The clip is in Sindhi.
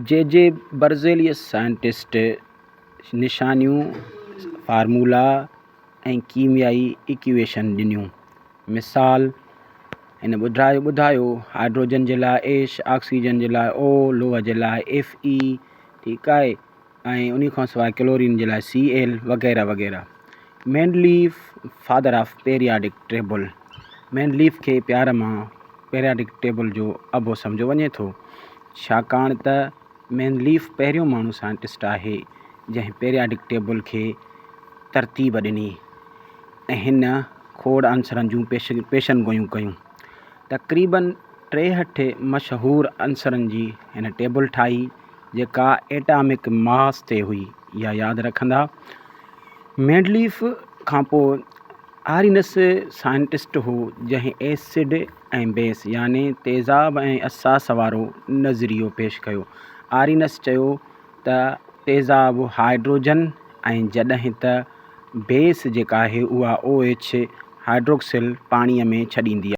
جي جي برزيليس سائنٽسٽ نشانيون، فارمولا ۽ ڪيميائي ايڪيويشن ڏنيون. مثال، هن ٻڌايو ٻڌايو هائڊروجن جي لاء ايڇ، آڪسيجن جي لاء او، لوهه جي لاء ايف اي، ٺيڪ آهي ۽ انهي کان سواء ڪلورين جي لاء سي ايل وغيره وغيره. Mendeleev father of periodic table Mendeleev کي پيار مان پيرياڊڪ ٽيبل جو ابو سمجهيو وڃي ٿو ڇاڪاڻ ته مينڊليف پهريون ماڻهو سائنٽسٽ آهي جنهن پيرياڊڪ ٽيبل کي ترتيب ڏني ۽ هن کوڙ عنصرن جون پيشن گوئيون ڪيون. تقريبن 63 مشهور عنصرن جي هن ٽيبل ٺاهي جيڪا ايٽامڪ ماس تي هئي اها ياد رکندا. مينڊليف کان پوء آرينس سائنٽسٽ هو جنهن ايسڊ ۽ بيس يعني تيزاب ۽ اساس وارو نظريو پيش ڪيو. آرينس چيو ته تيزاب هائڊروجن ۽ جڏهن ته بيس جيڪا آهي اها او ايڇ هائڊروڪسل پاڻيء ۾ ڇڏيندي آهي.